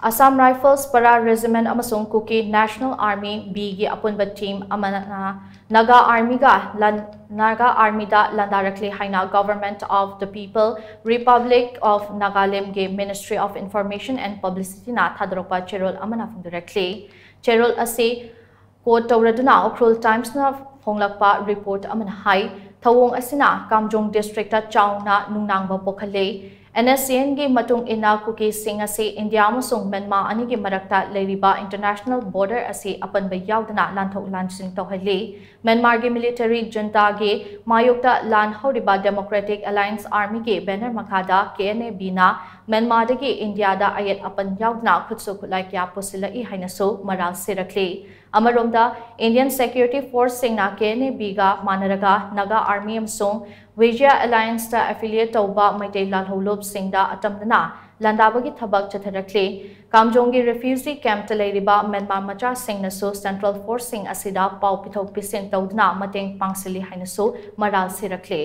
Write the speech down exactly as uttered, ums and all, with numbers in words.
Assam Rifles Para Regiment ꯑꯃꯁꯨꯡ Kuki National Army B ꯒꯤ ꯑꯄꯨꯟꯕ team ꯑꯃꯅ Naga Army ꯒ ꯂꯥꯟ-, Naga Army ꯗ ꯂꯥꯟꯗꯥꯔꯛꯂꯦ ꯍꯥꯏꯅ Government of the People Republic of Nagaland ꯒꯤ Ministry of Information and Publicity ꯅ ꯊꯥꯗꯣꯔꯛꯄ ꯆꯦꯔꯣꯜ ꯑꯃꯅ ꯐꯣꯡꯗꯣꯔꯛꯂꯤ꯫ ꯆꯦꯔꯣꯜ ꯑꯁꯤ quote ꯇꯧꯔꯗꯨꯅ Ukhrul Times ꯅ ꯐꯣꯡꯂꯛꯄ report ꯑꯃꯅ ꯍꯥꯏ, ꯊꯧꯑꯣꯡ ꯑꯁꯤꯅ Kamjong District ꯇ ꯆꯥꯎꯅ ꯅꯨꯡꯅꯥꯡꯕ ꯄꯣꯛꯍꯜꯂꯦ꯫ N S C N ꯒꯤ ꯃꯇꯨꯡ ꯏꯟꯅ Kuki ꯁꯤꯡ ꯑꯁꯤ India ꯑꯃꯁꯨꯡ Myanmar ꯑꯅꯤꯒꯤ ꯃꯔꯛꯇ ꯂꯩꯔꯤꯕ international border ꯑꯁꯤ ꯑꯄꯟꯕ ꯌꯥꯎꯗꯅ ꯂꯥꯟꯊꯣꯛ ꯂꯥꯟꯁꯤꯟ ꯇꯧꯍꯜꯂꯤ꯫ Myanmar ꯒꯤ military junta ꯒꯤ ꯃꯥꯌꯣꯛꯇ ꯂꯥꯟ ꯍꯧꯔꯤꯕ Democratic Alliance Army ꯒꯤ banner ꯃꯈꯥꯗ K N A B ꯅ Myanmar ꯗꯒꯤ India ꯗ ꯑꯌꯦꯠ ꯑꯄꯟ ꯌꯥꯎꯗꯅ ꯈꯨꯠꯁꯨ ꯈꯨꯠꯂꯥꯏ ꯀꯌꯥ ꯄꯨꯁꯤꯜꯂꯛꯏ ꯍꯥꯏꯅꯁꯨ ꯃꯔꯥꯜ ꯁꯤꯔꯛꯂꯤ꯫ ꯑꯃꯔꯣꯝꯗ, Indian security force ꯁꯤꯡꯅ K N A B ꯒ ꯃꯥꯟꯅꯔꯒ Naga Army ꯑꯃꯁꯨꯡ Vijaya Alliance ꯇ affiliate ꯇꯧꯕ ꯃꯩꯇꯩ ꯂꯥꯜꯍꯧꯂꯨꯞꯁꯤꯡꯗ ꯑꯇꯝꯅꯅ ꯂꯥꯟꯗꯥꯕꯒꯤ ꯊꯕꯛ ꯆꯠꯊꯔꯛꯂꯤ꯫ Kamjong ꯒꯤ refugee camp ꯇ ꯂꯩꯔꯤꯕ Myanmar ꯃꯆꯥꯁꯤꯡꯅꯁꯨ central force ꯁꯤꯡ ꯑꯁꯤꯗ ꯄꯥꯎ ꯄꯤꯊꯣꯛ ꯄꯤꯁꯤꯟ ꯇꯧꯗꯨꯅ ꯃꯇꯦꯡ ꯄꯥꯡꯁꯤꯜꯂꯤ ꯍꯥꯏꯅꯁꯨ ꯃꯔꯥꯜ ꯁꯤꯔꯛꯂꯤ꯫